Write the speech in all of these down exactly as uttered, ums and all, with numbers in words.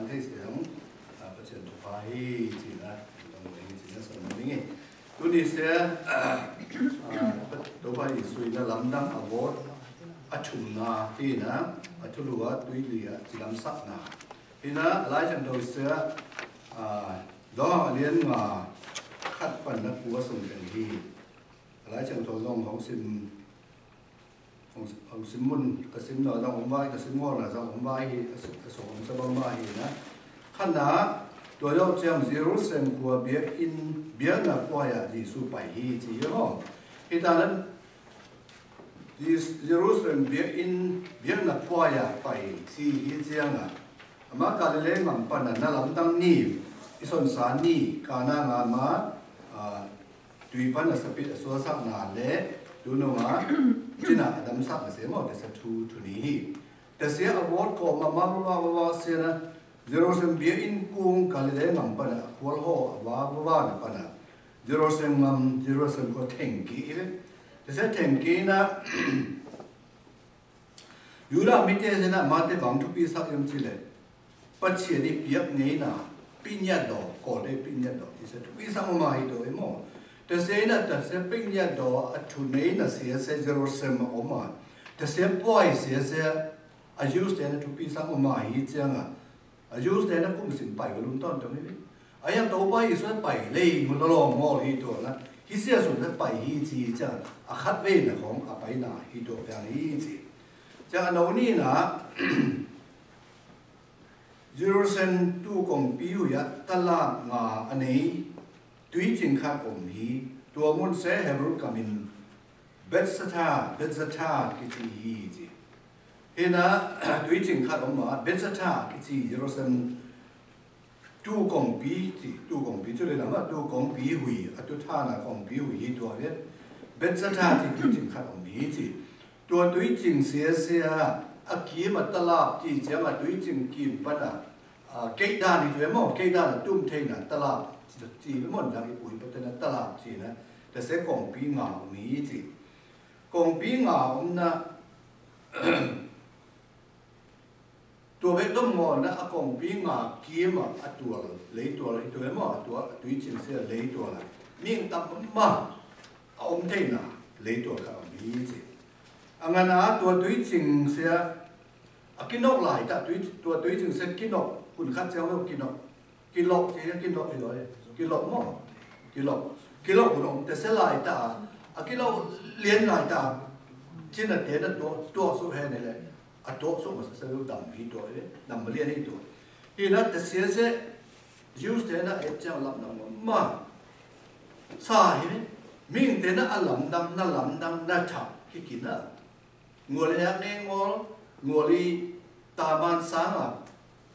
Thei seng, a, Pachien thupha hi, cina, tong weng, cina, song weng. Tuni se, a, a, Topa Yesu ina lamdang award, a thumna, hina, a thuluwa, tui lia, ci lamsakna. Hina, a lai chang tau se, a, dong a lien nga, khat pan na kua song keng hi. A lai chang tau dong hong sim, Hong, hong sim mun, ka sim na zong om bai, ka sim ngol na zong om bai hi, a sim, a song om sa bang bai hi na. Kha na, tua yau ciang Jerusalem kua biek in, biek na kua ya Yesu pai hi ci hi hong. Hi ta na, Jes-, Jerusalem biek in, biek na kua ya pai ci hi ciang a. Ama Galilea ngam pan a na lamdang ni, i son sa ni, Kana ngam a, a, tui pan a sapit a suasakna le, tu nung a, cina a damsakna se mô, tase thu, thu ni hi. Tase a word kô ma, ma, ma, ma, ma, se na, Jerusalem biek in kung Galilea ngam pan a, khual hô, a wa, wa, wa, na pan a. Jerusalem ngam, Jerusalem kô thengki hi le. Tase thengki na, Yuda mite se na mate bang thupi sak yom ci le. Pachia ni piak ngei na, pinya do, kô de pinya do. Ise thupi sak ma hi do emo. Tase na, tase pinya do, a thu nei na se se Jerusalem ma oma. Tase poi se se, a Jews te na thupi sak ma hi ciang a. A Jews te na kum sim pai wa lum ton tong hi. A yang tau pai Israel pai lei mu la long mol hi tua na. Hi sia sun na pai hi ci cia. A khat ve na khong a pai na hi tua piang hi ci. Cia a nau ni na. Jerusalem tu kong pi hui a ta lap nga a nei. Tui cing khat om hi. Tua mun se Hebrew kamin. Bethzatha, Bethzatha ki ci hi ci. Hi na, tui cing khat om ma, Bethzatha ki ci Jerusalem. Tu kong pi ci, tu kong pi cu le lama, tu kong pi hui, a tu tha na kong pi hui hi tua le. Bethzatha ci tui cing khat om hi ci. Tua tui cing sia sia, a kim a ta lap ci, ciang a tui cing kim pan a. A, kei dan hi tua mô, kei dan a tum thei na ta lap ci, ci mô dang i pui pa te na ta lap ci na. Tase kong pi nga om hi ci. Kong pi nga om na. Tua bek dom ngo na a kong pi nga kim a a tual, lei tual, i tual mo a tual, a tui cing sia lei tual a. Ming tam ma a om thei na lei tual ka om hi ci. A ngăn a tua tui cing sia a kinok lai ta tui, tua tui cing sia kinok, kun khat sia weo kinok. Kilok ci, kilok, kilok, kilok mô. Kilok. Kilok kŭ nông, tase lai ta. A kilok lien lai ta. Ci na te na tuak, tuak su he ne le. A tuak su ma sa sa lu dam hi tuak le. Dam ma lien hi tuak. Hi na tase se. Jews te na e ciang lam na ma. Sa hi ne. Ming te na a lam dam, na lam dam, na tha. Ki ki na. Ngol i yak ne ngol, ngol i taman sanga,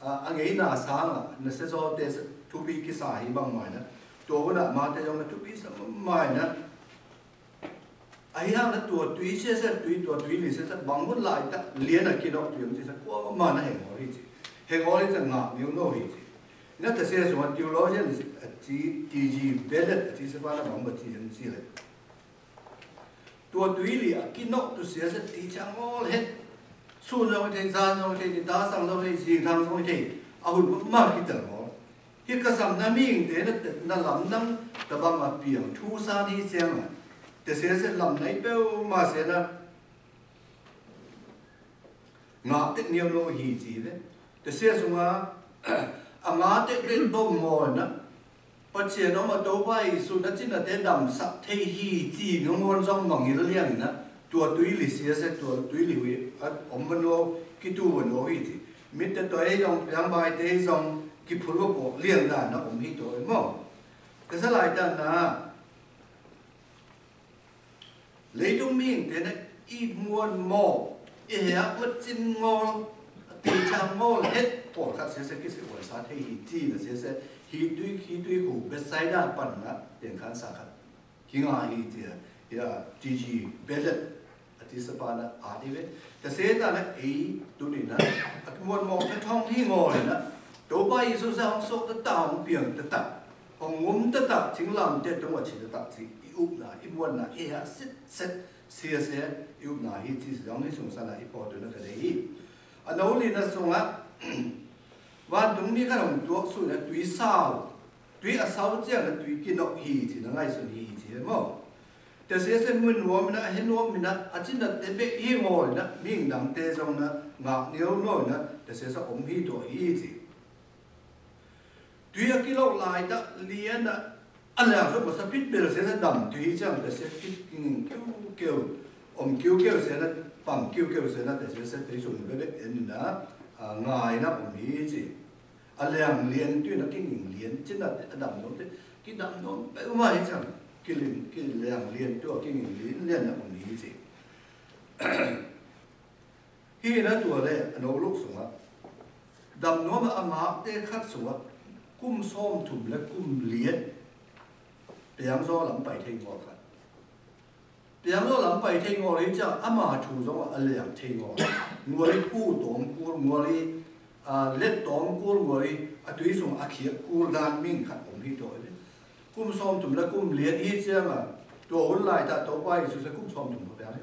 a, a ngei na sanga, na se so te se thupi ki sa hi bang mai na. Tua wu na ma te yong na thupi sa mai na. A hi hang na tua tui se se tui, tua tui ni se se bang mun lai ta, lien a kinok tui yong se se kua ma na heng ngol i ci. Heng ngol i ci ngak niu no hi ci. Na ta se so theologian, a ci, T G Ballard, a ci se pa na bang ba ci yong ci le. Tua tui li a kinok tu sia sa ti chang ngol het. Su zong thei, zan zong thei, ti ta sang zong thei, si thang zong thei. A hun ma ki tal ngol. Hi ka sam na ming te na, na lam nang ta bang a piang thu sa ni siang a. Te sia sa lam nai peu ma sia na. Ngã tek niau no hi ci le. Te sia sung a, a ngã tek le dom ngol na. Pachia no ma Topa Yesu na cina te dam sak thei hi ci ngol zong mangil liang na. Tua tui li sia se tua tui li hui. A om ma no ki tu ma no hi ci. Mit te tua e zong piang bai te zong ki phul wa po liang na na om hi tua e mo. Ka sa lai ta na. Lei dung ming te na i muôn mò, i hia mât cin ngol, ti chang ngol het, pôl khat sia sa ki si uan sa thei hi ti na sia sa, hi tui, hi tui hu, Bethsaida pan na, tieng khan sa khat. Ki ngà hi ti a, ya, ti ji, Ballard, a ti sa pa na, a ti ve. Ta se ta na, ei, tu ni na, a muôn mò, ta thong hi ngol na, Topa Yesu sa hong sok ta ta, hong piang ta ta. Hong ngum ta ta, ching lam te tung wa chi ta ta chi, i up na, i muan na, i ha sit set, sia sia, i up na hi chi sa dong ni sung sa na i po tu na ka dei hi. A nau li na sung a, Wantúng mi khăn hŏng tuak su na tui sau. Tui a sau ciang na tui kĭ nŏk hi ci na ngai sun hi ci mô. Tê se se mui nuam na he nuam mi na a cin na tê bê hi ngô na ming dang tê song na ngak niu nô na tê se sa ôm hi tuak hi ci. Tui a kĭ lôk lai ta lia na a leng sô mô sa pit bêl se na dam tui hi ciang tê se kĭ kiu kiu ôm kiu kiu se na păng kiu kiu se na tê se se tê sun bê bê en na ngai na ôm hi ci. A leng lien tui na kĭ nging lien ci na a dam nôm tê kĭ dam nôm bê ôm hi ciang kĭ lien kĭ leng lien tui kĭ nging lien lien na ôm hi ci. Hi na tua lĕ a nô luk sung a dam nôm a ngak tê khăt sung a kŭm sôm thum leh kŭm liet piang so lam pai thei ngol khăt. Piang so lam pai thei ngol hi ciang a ma thu sung a leng thei ngol. Ngol hi kŭ tôm kŭl ngol hi a let tôm kŭl ngol hi a tui sung a khiek kŭl dan ming khăt ôm hi tua lĕ kŭm sôm thum leh kŭm liet hi ciang a tua hun lai ta Tôpa Yêsu sa kŭm sôm thum tua piang lĕ.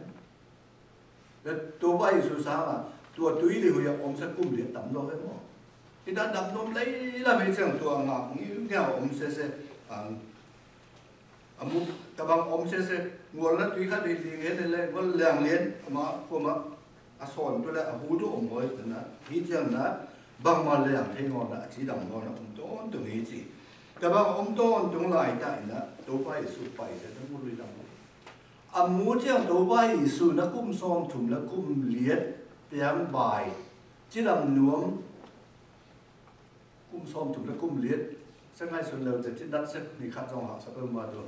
Leh Tôpa Yêsu sa a tua tui lih hui a ôm sa kŭm lih tăm lŏ leh mô. Hi ta dam nôm lei lam hi ciang tua ngak ngiu ngiao ôm se se ang a mŭ ta bang ôm se se ngol na tui khăt lih lih ngen leh ngol leng lien a ma kŭm a a son tu leh a hu tu ôm ngol na hi ciang na bang ma leng thei ngol na a ci dam ngol na ôm ton tung hi ci. Ta bang ôm ton tung lai ta i na Tôpa Yêsu pai se ta mŭ lui dam ngol. A mŭ ciang Tôpa Yêsu na kŭm sôm thum leh kŭm liet piang bai ci dam nôm kŭm sôm thum leh kŭm liet. Sa ngai sun leo te ci dat sek ni khăt song hak sa pơm ma tu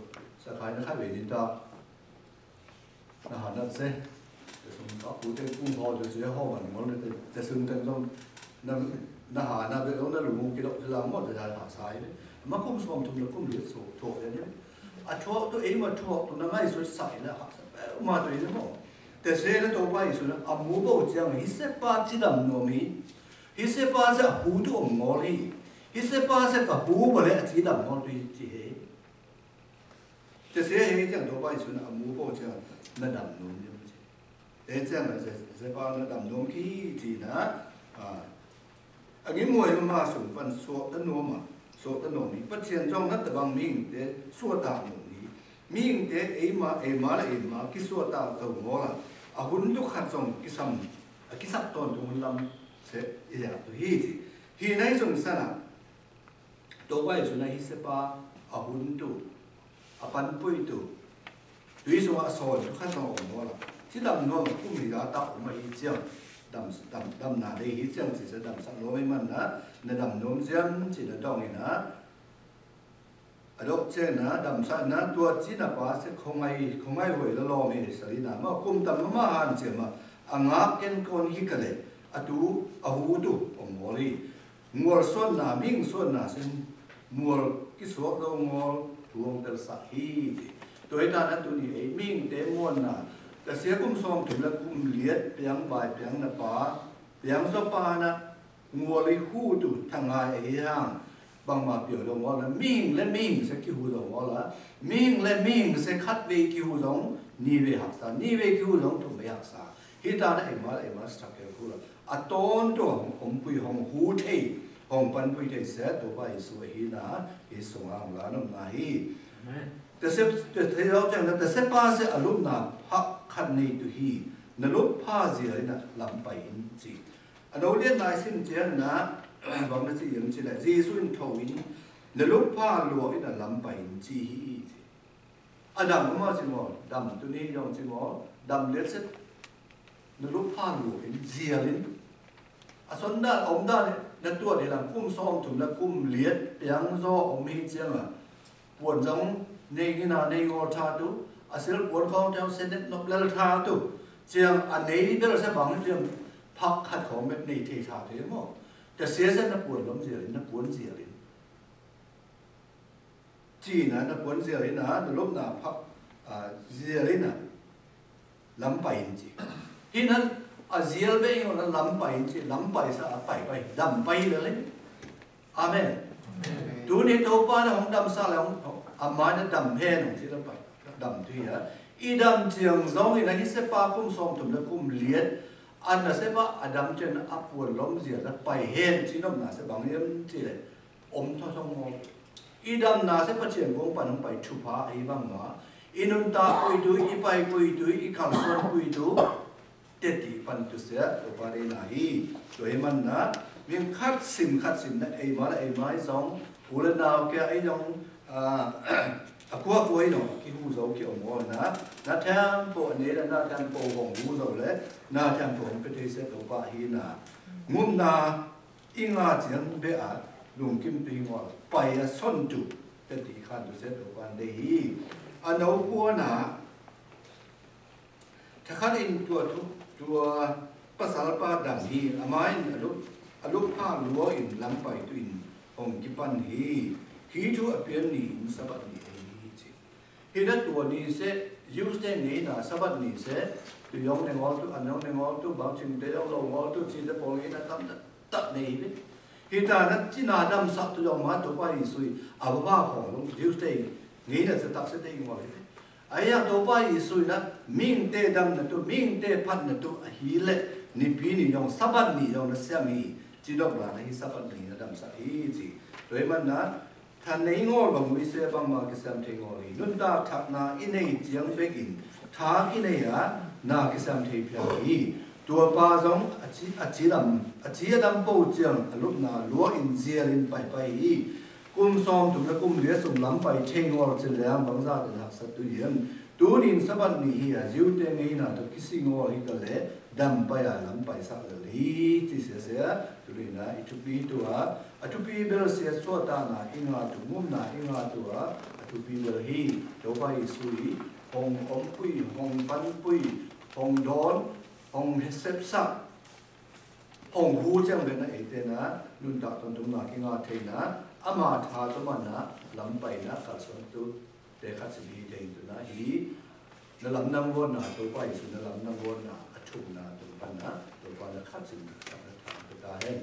sa khai na khai we ni ta na ha na se. Te sung ka pu te kŭm ho te se ho man ngol te te sung te song na na ha na be na lu mu ki dok te la mo te ha sai. Ma kŭm sôm thum leh kŭm liet so to ya ni. A thuak tu ei ma thuak tu na ngai sui sai na hak sa ma tu ei mô. Tê se na Tôpa Yêsu na a mŭ bô ciang hi se pa ci dam nôm hi. Hi se pa se a hu tu ôm ngol hi. Hi se pa se ka hu bô leh a ci dam ngol tu hi ci he. Tê se he ciang Tôpa Yêsu na a mŭ bô ciang na dam nôm hi. Tê ciang na se se pa na dam nôm ki ci na a A ngim muay ma sung pan suak ta nôm a suak ta nôm hi. Pathian jong na ta bang mihing te suak ta nôm hi. Mihing te ei ma ei ma la ei ma ki suak ta tau ngol a a hun tu khăt jong ki sam a ki sap ton tu hun lam se i ya tu hi ci. Hi nai sung sa na Tôpa Yêsu na hi se pa a hun tu a păn pui tu tui sung a soi tu khăn sung ôm nô la. Ci dăm nô ma kŭm hi ya ta ôm ma hi ciang. Dăm dăm dăm na dei hi ciang ci sa dăm sa nô ma man na na dăm nôm ciang ci na dong hi na. A dok ciang na dăm sa na tua ci na pa se khong ai khong ai hoi la lom hi sa li na ma kŭm dăm ma han ciang ma a ngă ken kon hi ka le a tu a hu tu ôm nô li. Ngol suan na ming suan na sin ngol ki suak dô ngol tuang tel sa hi. Tuai ta na tu ni ei ming te muan na ta sia kŭm song tum la kŭm liet piang bai piang na pa piang so pa na ngol i hu tu thang ai ei hang bang ma piang dô ngol na ming le ming se ki hu dô ngol la ming le ming se khat ve ki hu dô ni ve hak sa ni ve ki hu dô tum ve hak sa. Hi ta na ei ma ei ma sa ke hu la. A ton to hong pui hong hu thei hong pan pui thei se to ba Yêsu hi na hi sung ang la nong na hi. Amen. Te se te te lo chang na te se pa se a lum na pha khan nei tu hi na lum pha zi ai na lam pai in chi. A no lien nai sin chang na bang na chi yang chi na Yêsu in tho in na lum pha lo in na lam pai in chi hi. A dam ma chi mo dam tu ni yong chi mo dam liet se. Na lŭp pha lu in zial in. A son dan ôm dan na tuat hi lăng kŭm song tum na kŭm liet piang zo ôm hi chiang a. Puan zong nei ngina nei ngol tha tu. A sil puan khong teo se net nop lel tha tu. Chiang a nei bel se bang chiang phak khat khong met nei thei tha tu mo. Te sia se na puan lom zial in na puan zial in. Chi na na puan zial in na na lŭp na phak zial in na. Lam pai in chi. Hi na a zial be in na lam pai in chi lam pai sa a pai pai dam pai la le. Amen. Tu ni to pa na hong dam sa la hong a ma na dam he nong chi lam pai. Dam tu ya. I dam chiang zong in na hi se pa kŭm song tum na kŭm liet. Anna se bă Adam chen a puan lom zia la pai hen chi nôm na se bang yem chi le. Om tho thong mo. I dam na se pa chen gong pan hong pai chu pha ai bang ma. I nun ta pui tu, i pai pui tu, i kal son pui tu. Tê ti pan tu se, tu pa de na hi. Tu he man na. Ming khat sim khat sim na ai ma la ai ma zong. U le nau ke ai zong. A, a kua kua i nong, ki hu zau ki ong ong na, na tempo ne la na tempo hong hu zau le, na tempo hong pete se to pa hi na. Ngum na, i nga chiang be a, lung kim pi ngol, pai a son tu, te ti khan tu se to pa de hi. A nau kua na, Tha khat in tua thu, tua pasal pa dang hi, ama in a luk, a luk pha lua in lam pai tu in hong kipan hi. Hi thu a pian ni in Sabat ni ei hi chi. Hi na tua ni se, Jews te ni na Sabat ni se, tu yong ne ngol tu, an yong ne ngol tu, bang chim te yong lo ngol tu, chi te pol ni na tam na. Tăk nây bê. Hita nă, chi nă dăm săk tu dong ma Tôpa Yêsu i, a bơ ba khong lung, Jews te, ngí nă tơ tăk sĕ te i ngol bê. Ai yang Tôpa Yêsu i nă, ming te dăm nă tu, ming te phat nă tu, a hi lĕ, ni pi ni yong, Sabat ni yong nă siam i, chi dok la nă hi Sabat ni nă dăm săk hi chi. Tui man nă, Than nây ngol bang wi se bang ma kơsem thei ngol i. Nun ta thak na i nây chiang bek in. Thak i nây a na kơsem thei piang i. Tua pa zong a chi, a chi lam, a chi a dam pô chiang a lup na lua in zial in pai pai i. Kum som tum na kum lia sum lam pai thei ngol chin liang bang za tơ hak sat tu yin. Tu nin Sabat ni hi a Jew te ngei na tu kisi ngol hi ka le dam pai a lam pai sak le hi chi se se a. Tu nin na i tu pi tu a. A thupi bel sia sua ta na i nga tu ngum na i nga tu a, a thupi bel hi, Tôpa Yêsu i, hong om pui, hong pan pui, hong don, hong sep sa, hong hu chang bel na e te na, nun tak ton tum na ki nga thei na, ama tha tu man na, lam pai na, kal son tu, te khat si hi thei tu na hi, na lam nang won na, Tôpa Yêsu na lam nang won na, a thum na, tum pan na, Tôpa na khat si na, khat na thang tu ta hen.